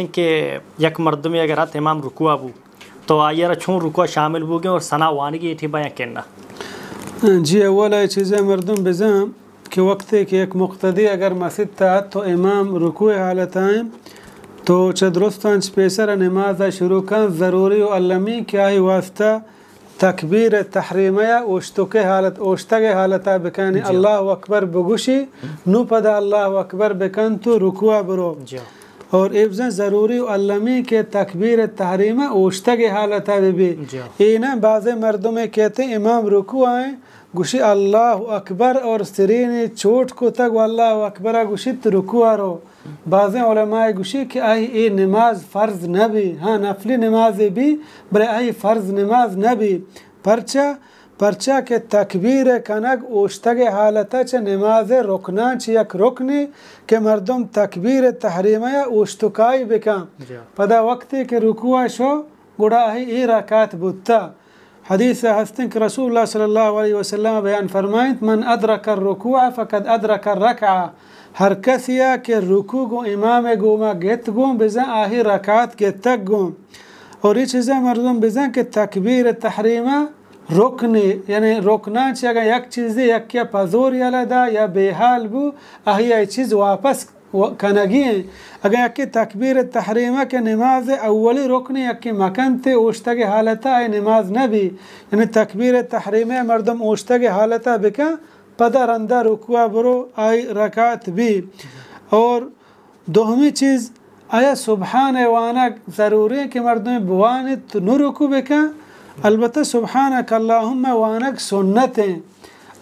کہ یک مردمے اگر ات امام رکوع بو تو آئی ء را چون رکوع شامل بوگیں اور ثنا وانگی ایٹی بیان کرنا؟ جی، اولا اے چیزیں مردم بزاں کہ وقتے کہ یک مقتدی اگر مسیت ء ات تو امام رکوع حالت ء انت تو چہ درستاں چہ پیسر ء نماز ء شروع کن، ضروری و المی کہ آئی واسطہ تکبیر تحریمہ ء اوشتوکے حالت، اوشتگ حالت ء بکنی، جی۔ اللہ اکبر بگوشی، نو پدا اللہ اکبر بکن تو رکوع برو۔ جی۔ اور اے بزاں ضروری و المی کہ تکبیر تحریمہ اوشتگ حالت ء بہ بی۔ جی۔ اے نہ بازیں مردمے کہتے امام رکوع آئیں، گوشی اللہ اکبر اور سرینی چوٹ کتگ و اللہ اکبر ء گوشی تو رکوع ء رو۔ بازیں علماء گوشی کہ آئی اے نماز فرض نہ بی، ہاں نفلی نمازے بی، بلے آئی فرض نماز نہ بی۔ پرچا؟ پرچا کہ تکبیر کنگ اوشتگ حالت ء چہ نماز رکناں چہ یک رکنے کہ مردم تکبیر تحریمہ ء اوشتکائی بکن۔ جا۔ پدا وقتے کہ رکوع ء شو گڑا آئی اے رکعت بوتا۔ حدیث ء ہستیں کہ رسول اللہ صلی اللہ علیہ وسلم بیان فرمائنت، من ادرک الرکوع فقد ادرک الرکعہ، ہر کسی ء کہ رکوع گوں امام ء گوما گت گوں بزاں آہی رکعت گتگ گوں۔ اور اے چیزاں مردم بزاں کہ تکبیر تحریمہ رکنے، یعنی رکناں چہ اگاں یک چیزے یکے ء پزور یلہ دا یا بے حال بو، آہی ء اے چیز واپس و-، کنگی ایں۔ اگاں یکے تکبیر تحریمہ کہ نماز اولی رکن یکے مکنت اوشتگ حالت ء آئی نماز نہ بی، یعنی تکبیر تحریمہ مردم اوشتگ حالت ء بکن، پدا رندا رکوع برو آئی رکعت بی۔ اور دومی چیز، آیا سبحان وانگ ضروری ایں کہ مردم بوانت نو رکوع بکن؟ البتہ سبحانک اللہم وانگ سنت ایں۔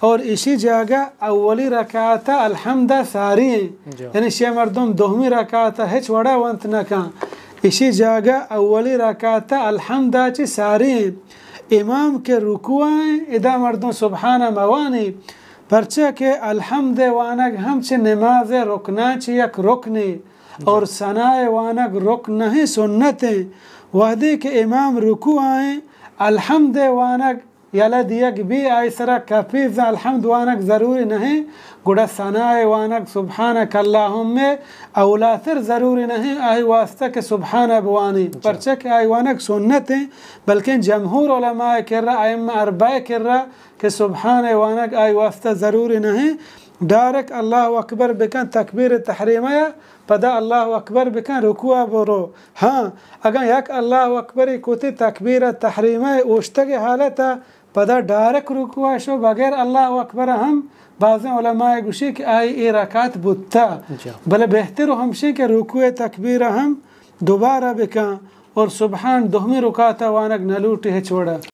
اور اشی جاگہ اولی رکعت الحمد ساری ایں۔ جا۔ یعنی شے مردم دومی رکعت ہچ وڑا ونت نہ کن۔ اشی جاگہ اولی رکعت الحمد چی ساری ایں۔ امام کہ رکوع ایں، ادا مردم سبحان موانی۔ پرچہ کہ الحمد وانگ ہم چہ نماز رکناں چہ یک رکنے۔ جا۔ اور ثنا وانگ رکن نہیں، سنت ایں۔ وہدے کہ امام رکوع ایں، الحمد وانگ یلہ دیگ بی آئی سرا کپی، زاں الحمد وانگ ضروری نہیں، گڑا ثنا وانگ سبحانک اللہم اولاتر ضروری نہیں، آئی واسطہ کہ سبحان بوانی، جا۔ پرچہ کہ آئی وانگ سنت ایں، بلکن جمہور علماء کرا، ائمہ اربعہ کرا کہ سبحان وانگ آئی واسطہ ضروری نہیں، ڈائریکٹ اللہ اکبر بکن تکبیر تحریمہ ء، پدا اللہ اکبر بکن رکوع ء برو۔ ہاں، اگاں یک اللہ اکبرے کتی تکبیر تحریمہ ء اوشتگ حالت ء پدا ڈائریکٹ رکوع ء شو بغیر اللہ اکبر ء ہم بازیں علماء گوشی کہ آئی اے رکعت بوتا۔ جا۔ بلے بہتر ہمشی کہ رکوع تکبیر ء ہم دوبارہ بکن اور سبحان دومی رکعت ء وانگ نہ لوٹی ہچ وڑا۔